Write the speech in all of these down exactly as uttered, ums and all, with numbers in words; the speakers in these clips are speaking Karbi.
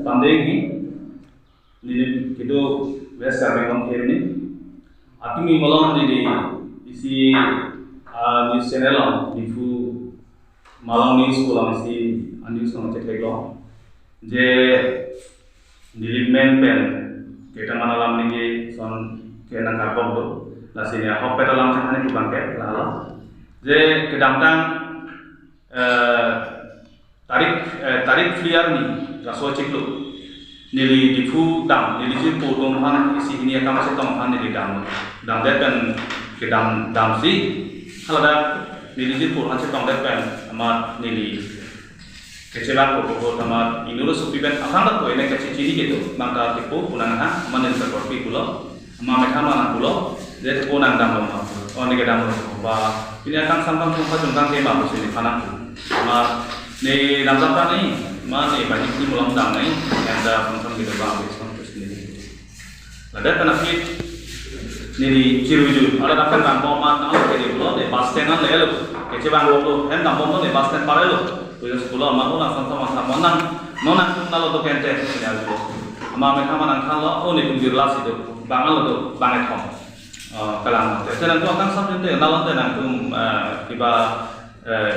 Pandegi, neli kedo West Karbi Anglong kherni. Atumi malom neli isi, ah, news channel along, Diphu Malong News pu along isi, ah, news along chetheklong. Je neli men pen keta mana alam ningje ason ke nangkarbok do. Lasi ne ahokpet alam chethan ke abang ke lahelo. Je kedamtang, eh, tarik, eh, tarik phli arni laso achiklo neli Diphu dam, neli jirpo atum aphan isi hini akam chetong aphan neli dam. Damdet pen kedam damsi, haladak neli jirpo aphan chetongdet pen amat neli kechebak ko ko tama inut asopi pen athang dak ko ene kachechini kedo, nang ta tipo punang ha, amat neli ta korpi pulo, amat mekha mana pulo, je tipo nang damlo ma, oh, ne kedamlo ba, pini akangsam kangsam pachung kangke ma pusi nephan nangpu. Ma ne dam dam ta ne, ma ne banyak ni mulong dam ne, yang da kangsam kedo ba, habis kangsam sini. Ladak pen aphi neli chiruju, ada dakan bang bom amat nang ke pulo, ne bus stand an lelo, kechebang bomlo, hem dam bomlo, ne bus stand parelo. Pujo sekolah amat nang samsam samsam nang, non nangtum nalo do kente, ya lo. Amat mekha mana nangthanlo, oh, netum birla si do, bang alo do, bang ethom. Oh, kalang te, te nangtum akangsam jinte, nalo te nangtum, eh, kiba, eh,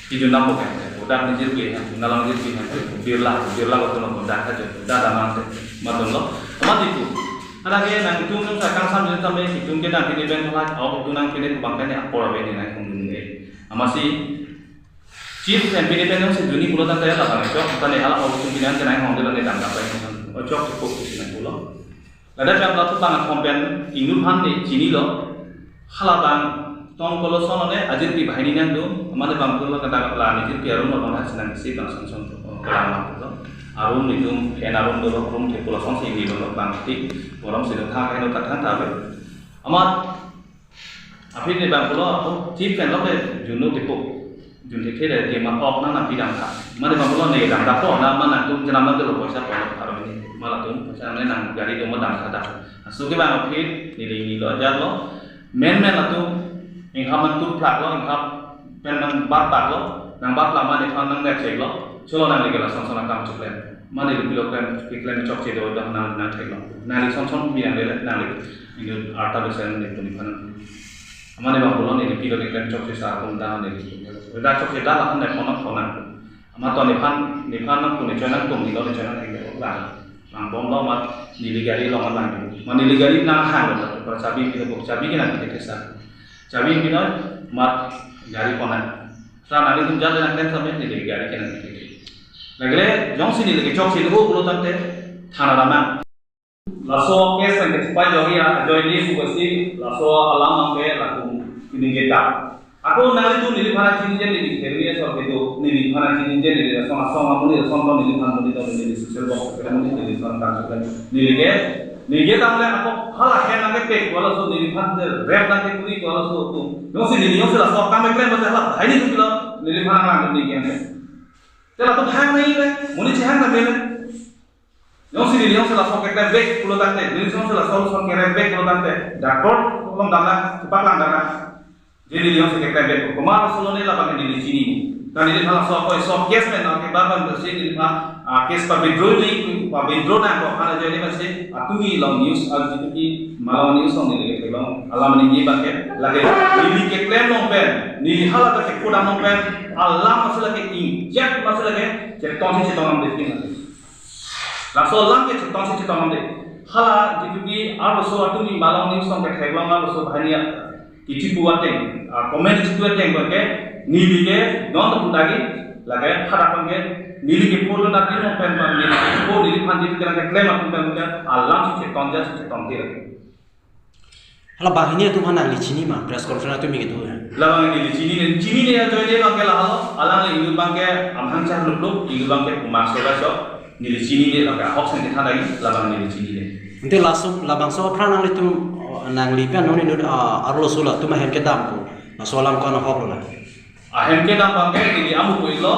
kijun nangpo kente, udah ne jirpi, nalo ne jirpi, birla, birla ko tuno ko dah ajo, dah damang te, matunlo, amat itu. Anake nangtum nang akangsam jinte tame, itum ke nang pini pen thalai, au itum nang pini kubang kene apor abe ne nang kum ne. Amatsi, Chief M P D pen nang si juni pulo tangte labang chok, tane hala au itum pini nang kenai hong de ne dam dam pai hong, o chok chok pusi nangpulo. Ladak pen latum bang athom pen inut aphan ne chinilo. Halabang tong kolo son ne ajirpi banghini nangdun, amat ne bang pulo kata la ne jirpi arum lo bang hasi nangsi bang son son, oh, kalang bang pulo. Arum netum, en arum dolo, arum the pulo son si ne dolo bang ti, borom si dolo thang kaino kathang ta be. Amat aphi ne bang pulo, apo chief pen lo ke junu tipo. Jun thekthe le ke ma ok nang nangpi dam tha. Mane bang pulo ne dam tha po, na ma nangtum chenam nang dolo poisa po, aro ne ma latum poisa ne nang gari do ma dam tha dak. Aso ke bang aphi neli nilo ajar lo. Men men latum inghap nangtup plak lo, inghap pen nangbat bat lo, nangbat la ma nephan nang net chek lo. Cholo nangli ke lason son akam chuklen. Mane neli pilo klem, keklem chokche do dah nang nang thek lo. Nangli son son pi nang le, nangli inut arta besen netum nephan nang. Amat ne bang pulo neli pilo keklem chokche sa atum dah neli. Dah chokche dah lahan nephan nangpon nang. Amat to nephan, nephan nangtum ne choi nangtum nilo ne choi nang heng lang. Lang bomlo amat neli gari along lang. Ma neli gari nang hang lo, ta chabi pilo, chabi ke nangpi ke sa. Chabi pilo amat gari pon nang. Sa nanglitum jat nangklem sampai neli gari ke nangpi ke. Lagre jongsi neli ke chokche do pulo tangte thana damnang. Laso case nang kechepajok ya, ajoine pusi laso alam nang ke latum pini kita. Ako nanglitum neliphan chinine, neli kherni asor kedo, neliphan chinine, neli asong asong amonit asong to, neliphan monit to, neli social work ke monit, neli asong kan social, neli ke, neli ke tangte ako hala hem nang kepek, wala so neliphan te rep nang kekuri, wala so tu. Jongsi neli jongsi laso akam keklem bate hala, hai netum pilo, neliphan nang neli ke. Te latum hang nai le, monit chehang nang le. Jongsi neli jongsi laso keklem bek pulo tangte, neli jongsi laso son kerem bek pulo tangte, doctor along damnang, chepak lang damnang. Je neli jongsi keklem bek, komat solo ne labang neli chini. Kan neliphan laso ako so case men nang ke ba ban si neliphan, ah, case pa withdraw ni, pa withdraw nang ko, kan ajoine bang si, atumi along news, ah, jitu ki Malong News along neli keklem along, alam ningje bang ke, lake, neli keklem along pen, neli hala ta kepu dam along pen, alam masi lake inject masi lake, chetong si chetong nang dek lake. Laso alam ke chetong si chetong nang dek. Hala jitu ki arloso atumi Malong News along ketheklong arloso banghini kichipu ateng, ah, comment chipu ateng bang ke, neli ke non to putagi, lake hadak bang ke, neli kepu lo nati non pen bang neli kepu neliphan jitu ke nang keklem atum pen bang ke, alam si chetong ja si chetong ti lake. Hala banghini atum aphan nangli chini ma, press conference atumi kedo ya. Labang neli chinine, chinine ajoine bang ke lahelo, alangli inut bang ke amahang char lup lup, inut bang ke kumar soga so, neli chinine bang ke ahok seng kethan lagi, labang neli chinine. Ante laso, labangso aphrang nanglitum, oh, nangli pen non inut, ah, arloso latum ahem kedam pu. Laso alam ko-an ahok lo la. Ahem kedam bang ke neli amu ko ilo,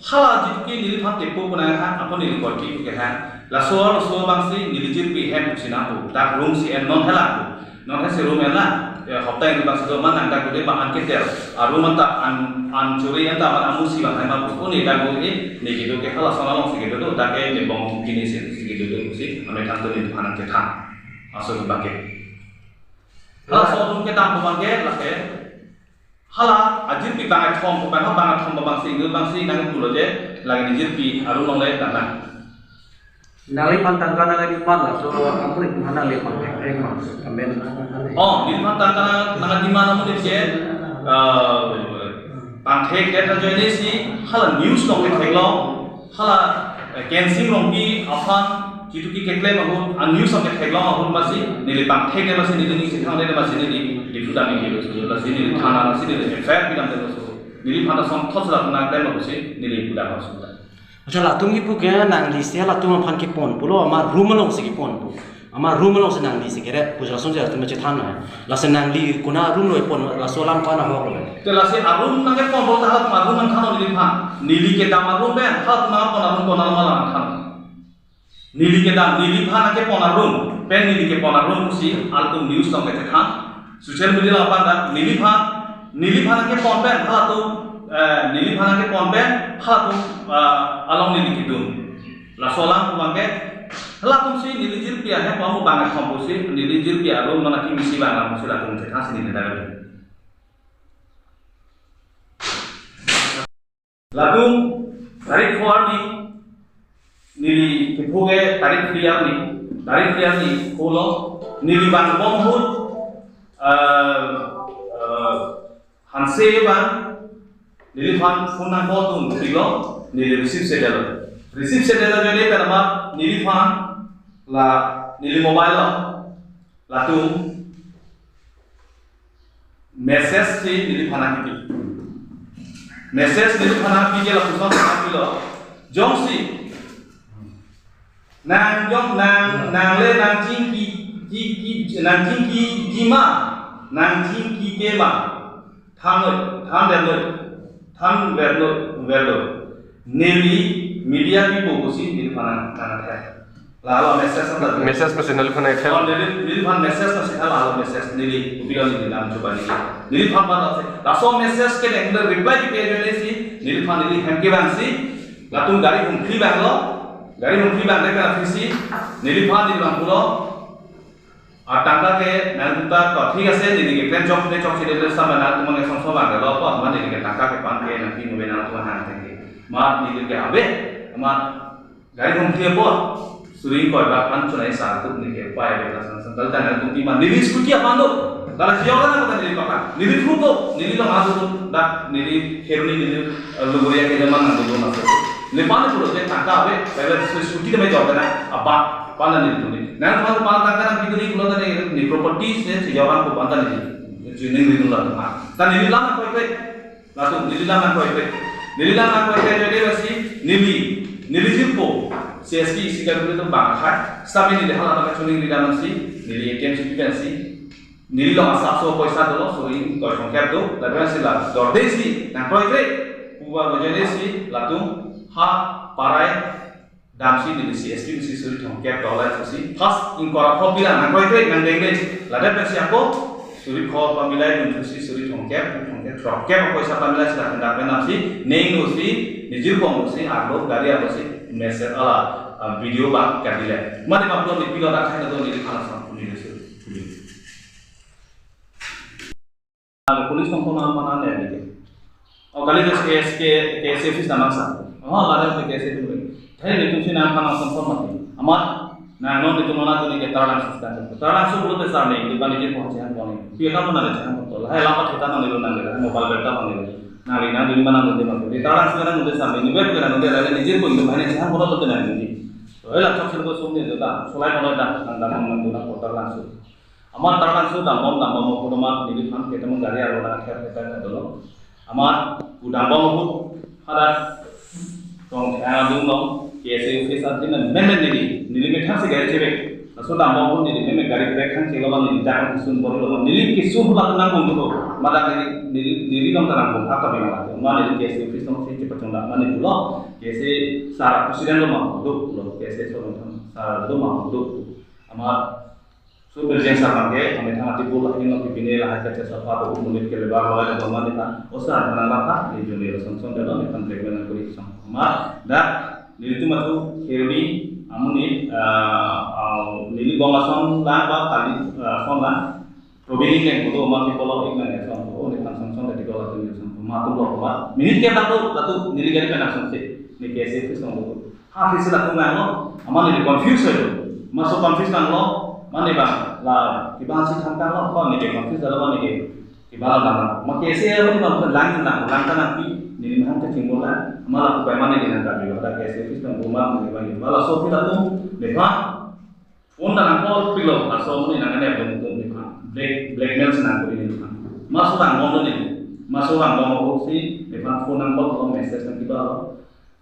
hala jitu ki neliphan tepo ko nang ha, ako neli korti ke ha. Laso laso bang si neli jirpi hem pusi nangpo, dak room si en non hela ko. Non he si room en la, ya hopta ini bang si do man nang dak ko de ma an ketel. A room an ta an An chori anta amat amusi bang hai ma pu. Uni dak bo e, ne kedo ke halason alongsi kedo do, dak ke ne bong kini si, si kedo do si, amethang atum neliphan nangchethan. Aso abang ke. Halaso atum kedam abang ke, lake. Hala, ajirpi bang athom, bang bang athom bang si, bang si nangpulo je, lake ne jirpi arum along le dana. Nangliphan tangka nangdemand laso amonit aphan nangliphan theklong ma? Amen. Oh, neliphan tangka nangdemand amonit ke, eh, pangthek det ajoine si hala news along ketheklong, hala, eh, Kensing Rongpi aphan jitu ke keklem ahut, a news along ketheklong ahut masi, neli pangthek det masi neli ning si thang det masi neli, di pudam ke lo so, lasi neli thana masi neli F I R pidam det lo so, neliphan ta songthot sila tuna klem lo si, neli pudam lo so. Acha, latum kipu ke nangli si latum aphan kepon pulo, ama room alongsi kepon pu. Ama room alongsi nangli si kere, pu lason si latum chethan na. Lasi nangli konat room lo kepon, laso alam ko-an ahok lo? Te lasi arum nangkepon pulo ta halatum arum nangthan neliphan. Neli kedam arum pen, halatum nangpon arum konat ma la nangthan. Neli kedam, neliphan nangkepon arum, pen neli kepon arum si, halatum news along kechethan. Social media along aphan ta, neliphan, neliphan nangkepon pen, halatum, eh, neliphan nangkepon pen, halatum, eh, along neli kedun. Laso alam abang ke, halatum si neli jirpi ahem pamu bang athom pusi, neli jirpi arum nang akimi si bang alam pusi latum chethan si neli dagel. Latum tarik four ni, neli kepho ke tarik three ni, tarik three ni pulo, neli vangbom ahut, eh, eh, hanse bang, neliphan phone nang call dun pulo, neli receive si det lo. Receive si det lo, jadi pertama neliphan la neli mobile lo. Latum message si neliphan nangkepi. Message neliphan nangkepi ke lapuson nangkepilo. Jongsi nang jong nang, nang le nangchingki, ki, ki, nangchingkiji ma, nangchingkike ma. Than lo, than det lo, than ver lo, ver lo. Neli media people pusi neliphan nang, nangthan. Lalo message anta. Message masi neliphan nangthan. Oh, neli, neliphan message masi than lalo message neli, upilo neli nam coba neli. Neliphan mana si. Laso message ke nang reply ke neli si, neliphan neli hem kevang si. Latum gari hum kevang lo. Gari hum kevang de kana si. Neliphan neli bang pulo. Atangka ke nangtum ta to thik ase, neli ke klem chok de chokche de sama nangtum ke song song bang lo, ko ma neli ke tangka kepan ke nangpi nube nangtum hang thek ke. Ma neli ke ave, ma gari hum thia po, suri ingkoi bak an chunai sa tu neli ke pai ave la sang sang. Dal ta nangtum pi ma neli scooty aphan do. Dal si yoga na kota neli paka. Neli phu do, neli long adu do, dak neli heruni neli, eh, luguria ke jaman nang do na so. Neli pan phu do je tangka ave, pai ave scooty ke me jor na, apa, pan neli tu ni. Nang pan pan tangka nangpi dun ni pulo tadi ni properties ne si orang ko panta ni. Jining rindu la tuma. Tan neli lam nangkoi koi. Latum neli lam nangkoi koi. Neli lam nangkoi koi jadi masi neli, neli jirpo C S P isi ka dulu tu bang khai. Sami neli hala nangkachuning ri daman si neli A T M si pikan si. Neli long asap so poisa dolo, suri ingkoi thomkep do. Lapen si la dorde si nangkoi koi. Puba bajane si latum ha parai damsi neli C S P si suri thomkep dollar si first ingkoi ra phopila nangkoi koi nangdeng deng. Ladak pensi ako suri kho pamilai dun si suri thomkep, thomkep, thomkep poisa pamilai si ladak pensi neng do si, nijir bong do si, arlo gari arlo si, message ala, ah, video bang kadile. Mane ma belum dipilo dak hai do neli khala sang puni do si. Police tong tong mana ne ni. Oh, kali ke S K, K S A office namang sa. Oh, lada ke K S A tu. Thai ni tu si nang kana song song mati. Amat nang non itu mana tu ni ke tarang sus kan. Tarang sus belum besar ni, itu kan ni pun jangan kau ni. Pia kan mana jangan kau. Hai lama kita nang itu nang itu, mobile berita nang itu. Nang ini nang ini mana nang itu. Di tarang sus kan nang itu sampai ni ber kan nang itu, lada ni jin pun itu mana jangan kau tu nang ini. Oh, lah cok sih tu sum ni tu dah. Sulai kalau dah nang dah nang itu nang kota langsung. Amat tarang sus dambom dambom mo kodomat neliphan ketemon gari arlo nangkher ketan kadolo. Amat pu dambom ahut hadak tong thang adung long K S A office adin men men neli, neli methang si gari chebek. Laso dambom ahut neli men men gari brake thang chelo bang neli jakan kisun bor lo bang neli kisun hula tenang bung dulu. Madak neli, neli, neli long tenang bung apa bang lah. Ma neli K S A office long si cepat chong dak ma neli pulo. K S A sar president lo ma duk pulo. K S A so long sar lo ma duk. Amat So, Birjeng sir abangke, kami thang ati pul ahin lo pipine lahai kache sapa to monit ke lebar lo ada bama ni kan. Osa anak lapha, ni juni lo song song dalo ni kan blackmail nang kuri song. Ma, da, nelitum atu kheroni, amonit, ah, ah, neli bong ason lang ba kali, ah, ason lang. Probini leng kudo ma people of ignorance song to, ni kan song song dati ko latu ni song. Ma tum lo ma. Minute ke latu, latu neli gari pen song se. Ni K S A office song to. Ha, office latum nanglo, amat neli confuse hoi lo. Maso confuse nanglo, mane bang, la, kibang si thang tanglo, ko neli confuse dalo mane ke, kibang la nang. Ma K S A mane bang, lang nang, lang ta nangpi, neli mahang ta chingbo la, amat lapu pai mane neli nang ta biwa, da K S A office nang buma, neli bang, ma laso office latum, neli bang, phone ta nang call pilo, laso mane nang ane abang tum neli bang, black, blackmail si nang kuri neli bang. Maso nang bom neli, maso nang bom si, neli bang phone nang call lo, message nang kiba lo,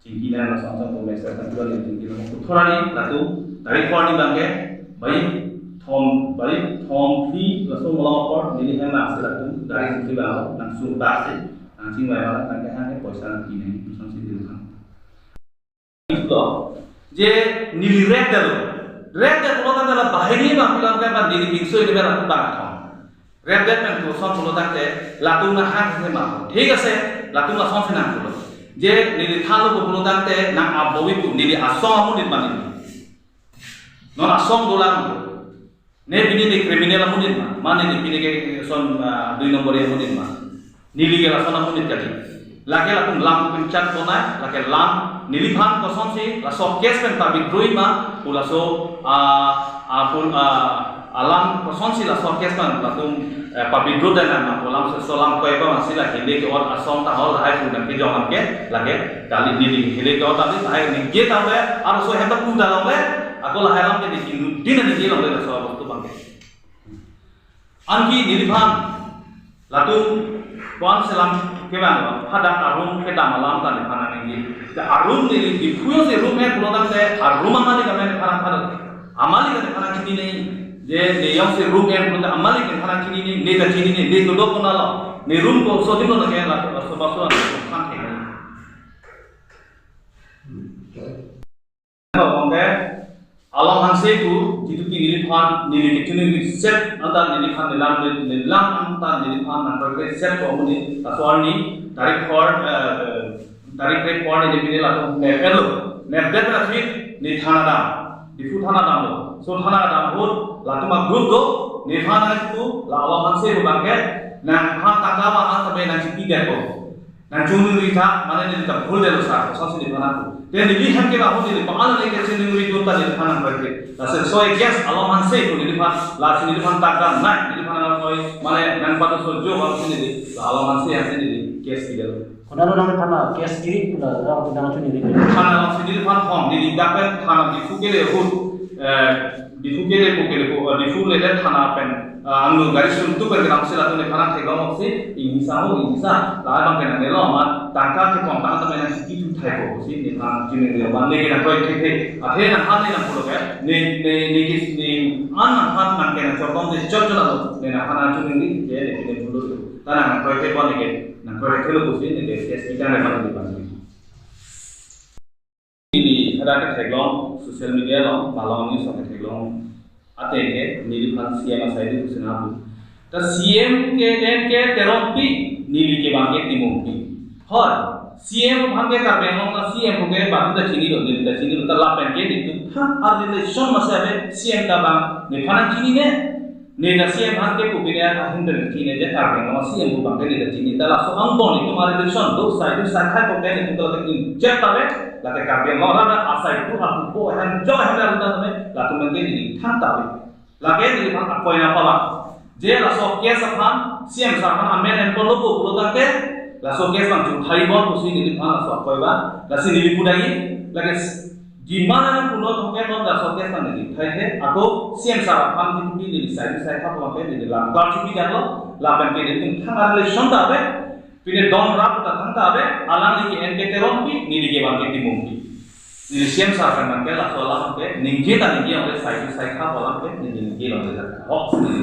chingki nang lason song ko message nang tuan chingki nang ko thorani latum tarik thorani abangke bai thom bai thom phli lason malom apor neli hem nang si latum tarik phli abang nang sung ta si nang chingvai abang nang kehang ke poisa nang kine lason si dil kan. Ito je neli red dalo red dalo tangte la bahini abang bilang ke abang neli bingso ini abang latum abang thom. Red pen tu son pulo tangte latum nahang si ma. Thik ase, latum lason si nang pulo. Je neli thalo pulo tangte nang abowi pu neli asong amonit mane. Non asong dolang. Ne pini ni criminal amonit ma. Mane ni pini ke son, ah, dui nombor amonit ma. Neli ke lason amonit kali. Lake latum lam penchat bonai, lake lam neliphan kosonsi laso case pen pa-withdraw ma, pu laso, ah, ah, pu, ah, alam kosonsi laso case pen latum, eh, pa-withdraw dan na, pu lam so, so lam koi ba masi la hele ke-ot asong ta hol hai pu nang kejong ke, lake kali neli hele ke-ot ta di hai ningje ta le, arloso hem ta pu ta longle, ako lahai lam ke neli kinu din neli longle laso bostu abangke. Anke neliphan latum ko-an selam kevang lo, hadak arum kedam alam ta nephan nangji. Te arum neli Diphu jongsi room en pulo tangte arum amalik amen nephan nangkhadet. Amalik nephan nangchinine. Je ne jongsi room en pulo tangte amalik nephan nangchinine, ne ta chinine, ne kedo konat lo, ne room koso adim lo nangke la, so baso an nephan thek. Oke, Along Hanse pu, jitu ki neliphan, neli kechuningri set anta neliphan nelam, nelam anta neliphan nangkroikre set ko amonit, laso arni, tarik four, eh, tarik four neli pini latum nep-etlo, nepdet ra thik, ne thana dam, Diphu thana damlo, so thana dam ahut, latum a-group do, nephan nangpu, la Along Hanse pu abangke, nangphan tangka ma anta be nangchipi det ko. Nangchuningri tha, mane neli ta bhul detlo sir, kosonsi nephan nangpu. Te neli hem ke ba ho neli pa-an le kechuningri dun ta neliphan nangkroikre. Lasi so against Along Hanse pu neliphan, lasi neliphan tak dan nai, neliphan nangkoi, mane nangpado so jo bang si neli, la Along Hanse ansi neli case kidetlo. Konat lo nangphan case kiri, la, la, nangchuningri. Nephan nangsi neliphan thom, neli dak pen thana Diphu kele ahut, eh, Diphu kele pu kele pu, eh, Diphu lele thana pen, eh, angno gari suntu pen kelang si latum nephan nangtheklong si, inghisa ho, inghisa, la abangke nangnelo, ma, tangka kekong tangka tame nangsi kitu thai ko, si, nephan chiningri abang ne ke nangkroi thekthek, athe nangphan ne nangpulo ke, ne, ne, ne kis, ne, an nangphan nangke nangchotong de chot chot alo, ne nangphan nangchuningri, je ne pine pulo, ta nangkroi thek ko ne ke, nangkroi theklo pusi, ne ke, case kita ne phan ne phan. Neli hadak ketheklong, social media along, malong news along ketheklong. Ateng ke, neliphan C M asai di pusi nangpu. Ta C M ke N K Teronpi, neli ke abangke Timungpi. Hoi, C M abangke Karbi Anglong ta C M ke bang ta chinilo, neli ta chinilo, ta lapen ke netum thang a-relation masi ave C M ta bang, nephan nangchinine. Ne ta C M aphan ke pu pine ahin pen chini je Karbi Anglong C M pu abangke ne ta chini ta laso angbong netum a-relation do sai do sai khai ko ke netum ta lake inject ta le lake Karbi Anglong ra asai do apu po hem jo hem ra ta le latum ke ne thang ta le lake neliphan akoi nangpala je laso case aphan C M sir aphan amen en polo ko pulo tangte laso case bang chu thai bon pusi neliphan laso akoi ba lasi neli pu dagi lake Jimana nang pulo thoke non laso case nang neli thai the, ako C M sir aphan neli sai sai kha pulo ke neli lam klar chipi dan lo, lapen ke netum thang a-relation ta ave, pine don rap ta thang ta ave, alang neli ke N K Teronpi, neli ke abangke Timungpi. Neli C M sir aphan nangke laso alam ke, ningje ta ningje ave sai sai kha pulo ke, neli ningje lo de ta. Hok neli.